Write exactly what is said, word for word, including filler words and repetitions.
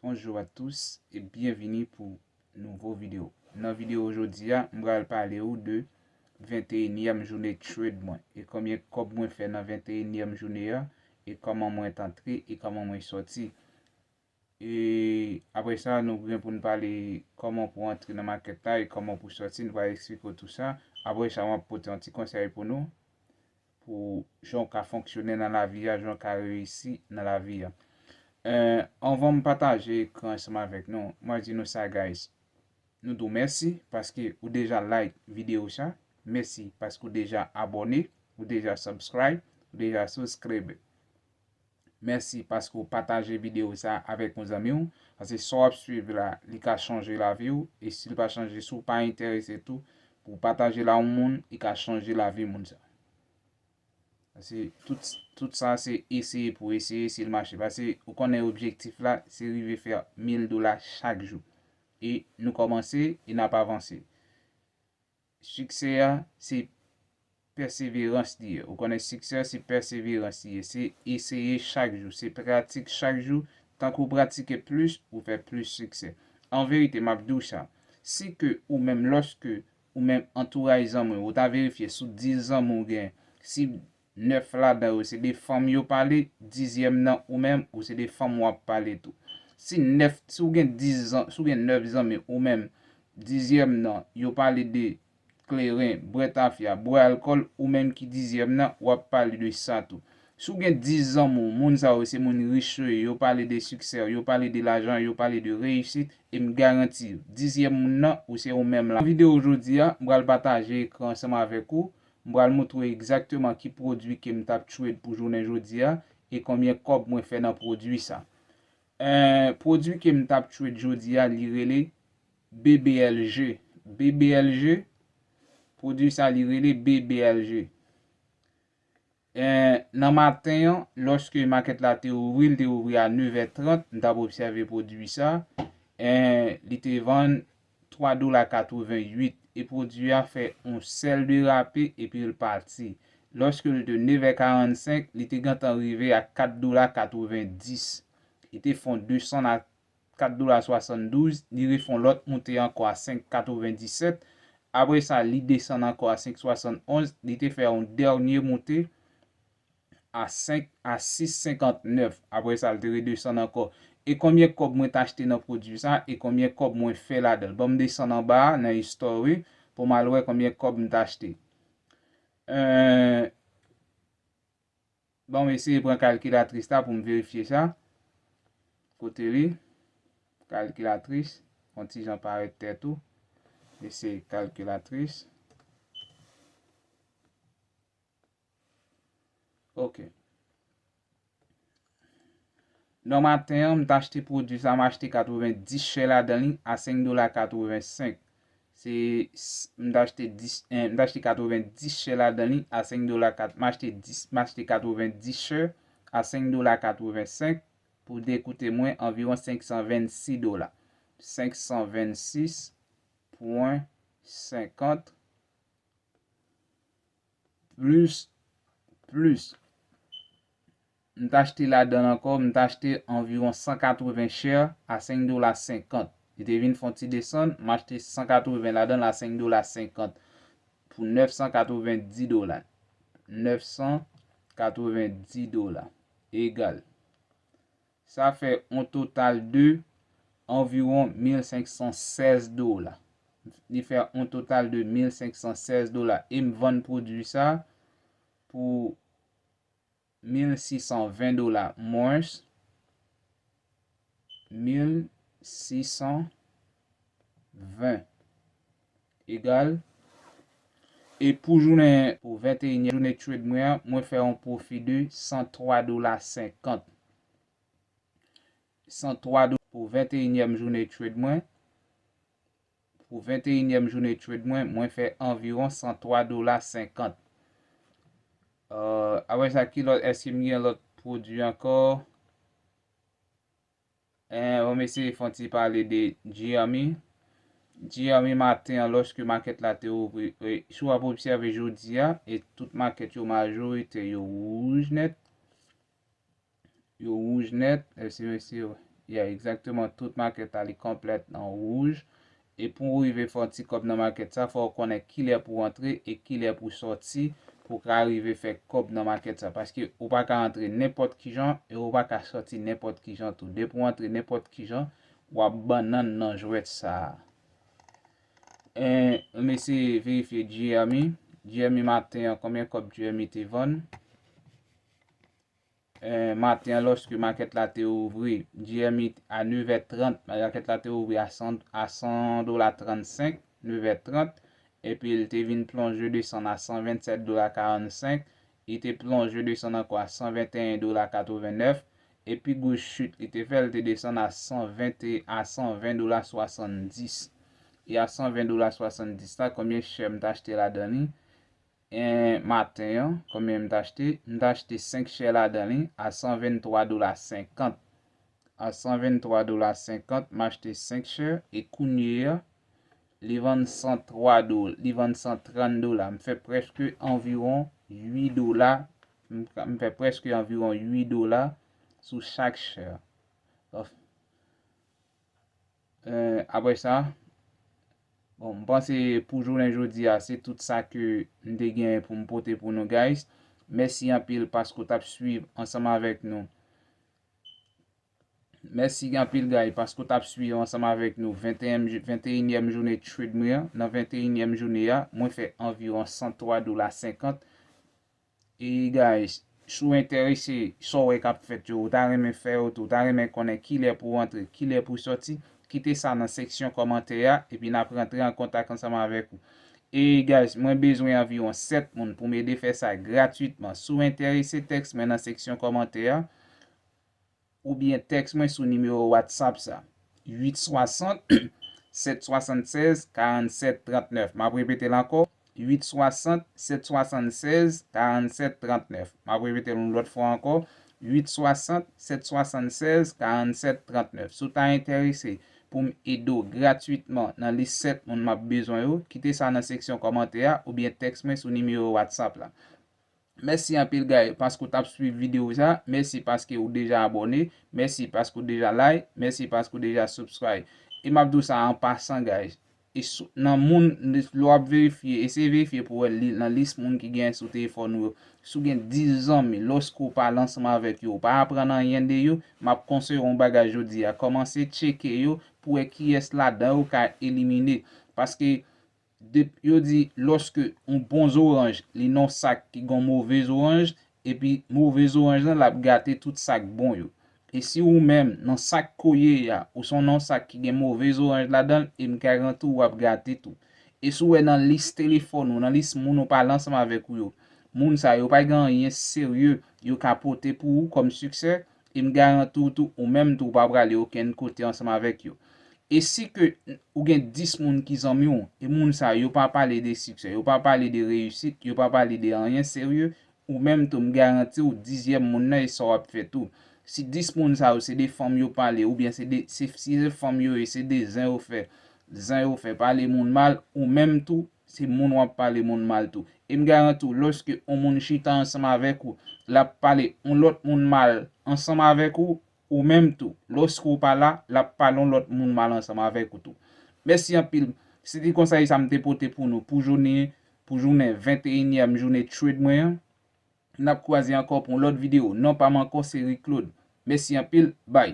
Bonjour à tous et bienvenue pour nouvo videyo. Nan videyo jodi a, m pral pale ou de venteyinyèm jounen trade mwen e konbyen kòb mwen fè nan venteyinyèm jounen an e kòman mwen t antre e kòman mwen sòti. E apre sa, nou gen pou n pale kòman pou antre nan makèt la e kòman pou sòti. Nou pral eksplike w tou sa. Apre sa, m ap pote yon ti konsèy pou nou, pou jan w ka fonksyone nan lavi a, jan w ka reyisi nan lavi a. Eh, anvan m pataje ekran ansanm avèk nou, mwen di nou sa, guys. Nou di w mèsi paske ou deja like videyo sa. Mèsi paske ou deja abòne, ou deja subscribe, ou deja subscribe. Mèsi paske w pataje videyo sa avèk yon zanmi w. Paske sa w ap swiv la, li ka chanje lavi w. E si l pa chanje, si w pa enterese tou, pou w pataje l a yon moun, li ka chanje lavi moun sa. Paske tout, tout sa se eseye pou eseye, si l mache. Paske ou konnen objektif la, se rive fè mil dola chak jou. E nou kòmanse, e n ap avanse. Siksè a, se pèseverans li ye. Ou konnen siksè a, se pèseverans li ye. Se eseye chak jou, se pratik chak jou. Tank ou pratike plis, ou fè plis siksè. An verite, m ap di w sa. Si ke ou menm, lòske ou menm antouraj zanmi w, ou ta verifye sou dis zanmi w gen, si nèf ladan yo se de fanm yo pale, dizyèm nan ou menm, ou se de fanm w ap pale tou. Si nèf, si w gen dis zan-, si w gen nèf zanmi ou menm, dizyèm nan yo pale de kleren, bwè tafya, bwè alkòl, ou menm ki dizyèm nan, w ap pale de sa tou. Si w gen dis zanmi w, moun sa yo se moun rich yo ye, yo pale de siksè, yo pale de lajan, yo pale de reyisit, e m garanti w, dizyèm moun nan, ou se ou menm la. Nan videyo jodi a, m pral pataje ekran ansanm avèk ou. M pral montre w egzakteman ki pwodui ke m t ap trade pou jounen jodi a e konbyen kòb mwen fè nan pwodui sa. Eh, pwodui ke m t ap trade jodi a, li rele B B L G. B B L G, pwodui sa, li rele B B L G. Eh, nan maten an, lòske makèt la te ouvri, li te ouvri a nevè trant, m t ap obsève pwodui sa. Eh, li te vann twa dola katreventuit. E pwodui a fè yon sèl de rape epi l pati. Lòske l te nevè karannsenk, li te gentan rive a kat dola katrevendis. Li te fè yon desann a kat dola swasanndouz, li refè yon lòt moute ankò a senk katrevendisèt. Apre sa, li desann ankò a senk swasannonz, li te fè yon dènye moute a senk a sis senkantnèf. Apre sa, l te redesann ankò. E konbyen kòb mwen t achte nan pwodui sa? E konbyen kòb mwen fè ladan l? Ban m desann anba a, nan history, pou m al wè konbyen kòb m t achte. Eh, ban m eseye pran kalkilatris la pou m verifye sa. Kote li? Kalkilatris. Yon ti jan parèt tèt ou. Eseye kalkilatris. Ok. Nan maten an, m t achte pwodui sa, m achte katrevendis share ladan li a senk dola katrevensenk. Se, s-, m t achte dis, eh, m t achte katrevendis share ladan li a senk dola kat, m achte dis, m achte katrevendis share a senk dola katrevensenk. Pou dekoute mwen, anviwon senk san vennsis dola. Senk san vennsis pwen senkant plis, plis. M t achte ladan l ankò, m t achte anviwon san katreven share a senk dola senkant. Li te vin fè yon ti desann, m achte san katreven ladan l a senk dola senkant pou nèf san katrevendis dola. Nèf san katrevendis dola egal. Sa fè yon total de anviwon mil senk san sèz dola. Li fè yon total de mil senk san sèz dola. E m vann pwodui sa pou mil sis san ven dola, mwens mil sis san ven egal. E pou jounen, pou venteyinyèm jounen trade mwen an, mwen fè yon pwofi de san twa dola senkant. San twa dola pou venteyinyèm jounen trade mwen. Pou venteyinyèm jounen trade mwen, mwen fè anviwon san twa dola senkant. Euh, apre sa, ki lòt, èske m gen lòt pwodui ankò? Eh, bon, m eseye fè yon ti pale de G M E. G M E maten an, lòske makèt la te ouvri, e, si w ap obsève jodi a, e tout makèt yo majorite, yo wouj nèt. Yo wouj nèt, èske mesye, Yeah, egzakteman, tout makèt la li konplèt nan wouj. E pou w rive fè yon ti kòb nan makèt sa, fò w konnen kilè pou w antre e kilè pou w sòti pou w ka rive fè kòb nan makèt sa. Paske ou pa ka antre nenpòt kijan e ou pa ka sòti nenpòt kijan tou. Depi w antre nenpòt kijan, w ap bannann nan jwèt sa. E, m eseye verifye Jeremy. Jeremy maten an, konbyen kòb Jeremy te vann? Eh, maten an, lòske makèt la te ouvri, Jeremy a nevè trant, makèt la te ouvri a san, a san dola trannsenk, nevè trant, epi l te vin plonje desann a san vennsèt dola karannsenk, li te plonje desann ankò a san venteyen dola katrevennèf, epi gwo chit li te fè, l te desann a san ven, a san ven dola swasanndis. E a san ven dola swasanndis la, konbyen share m t achte ladan li? En, maten an, konbyen m t achte? M t achte senk share ladan li a san venntwa dola senkant. A san venntwa dola senkant, m achte senk share e kounye a, li vann san twa dola, li vann san trant dola. M fè prèske anviwon uit dola, m, m fè prèske anviwon uit dola sou chak share. Of, Eh, apre sa, bon, m panse pou jounen jodi a, se tout sa ke m te genyen pou m pote pou nou, guys. Mèsi anpil paske w t ap swiv ansanm avèk nou. Mèsi anpil, guys, paske w t ap swiv ansanm avèk nou venteyen, venteyinyèm jounen trade mwen an. Nan venteyinyèm jounen an, mwen fè anviwon san twa dola senkant. E guys, si w enterese, sa w wè k ap fèt yo, ou ta renmen fè yo tou, ou ta renmen konnen kilè pou w antre, kilè pou w sòti, kite sa nan seksyon kòmantè a, epi n ap rantre an kontak ansanm avèk ou. E guys, mwen bezwen anviwon sèt moun pou m ede fè sa gratwitman. Si w enterese, tèks mwen nan seksyon kòmantè a, oubyen tèks mwen sou nimewo WhatsApp sa, uit swasant, sèt swasannsèz, karannsèt trannèf. M ap repete l ankò, uit swasant, sèt swasannsèz, karannsèt trannèf. M ap repete l yon lòt fwa ankò, uit swasant, sèt swasannsèz, karannsèt trannèf. Si w ta enterese pou m ede w gratwitman nan lis sèt moun m ap bezwen yo, kite sa nan seksyon kòmantè a oubyen tèks mwen sou nimewo WhatsApp la. Mèsi anpil, guys, paske w t ap swiv videyo sa. Mèsi paske w deja abòne. Mèsi paske w deja like. Mèsi paske w deja subscribe. E m ap di w sa an pasan, guys. E sou, nan moun, lè w ap verifye, eseye verifye pou w wè li, nan lis moun ki gen sou telefòn ou yo. Si w gen dis zanmi, lòske w pale ansanm avèk yo, ou pa aprann anyen de yo, m ap konseye w yon bagay jodi a. Kòmanse tcheke yo pou wè kiyès ladan yo w ka elimine. Paske de, yo di, lòske yon bon zoranj, li nan yon sak ki gen yon move zoranj, epi move zoranj lan, l ap gate tout sak bon yo. E si ou menm, nan sak ke w ye a, ou se yon sak ki gen move zoranj ladan l, e m garanti w, w ap gate tou. E si w wè nan lis telefòn ou, nan lis moun ou pale ansanm avèk ou yo, moun sa yo pa gen anyen serye yo ka pote pou ou kòm siksè, e m garanti w tou, ou menm tou, ou pa prale okenn kote ansanm avèk yo. E si ke ou gen dis moun ki zanmi w, e moun sa yo, yo pa pale de siksè, yo pa pale de reyisit, yo pa pale de anyen serye, ou menm tou, m garanti w, dizyèm moun nan, e sa w ap fè tou. Si dis moun sa yo, se de fanm yo pale, oubyen se de, se, si se fanm yo ye, se de zen yo fè, zen yo fè, pale moun mal, ou menm tou, se moun w ap pale moun mal tou. E m garanti w, lòske yon moun chita ansanm avèk ou, l ap pale yon lòt moun mal ansanm avèk ou, ou menm tou, lòske w pa la, l ap pale yon lòt moun mal ansanm avèk ou tou. Mèsi anpil. Se te konsèy sa m te pote pou nou pou jounen, pou jounen venteyinyèm jounen trade mwen an. N ap kwaze ankò pou yon lòt videyo. Non pa m ankò se Rick Claude. Mèsi anpil. Bye.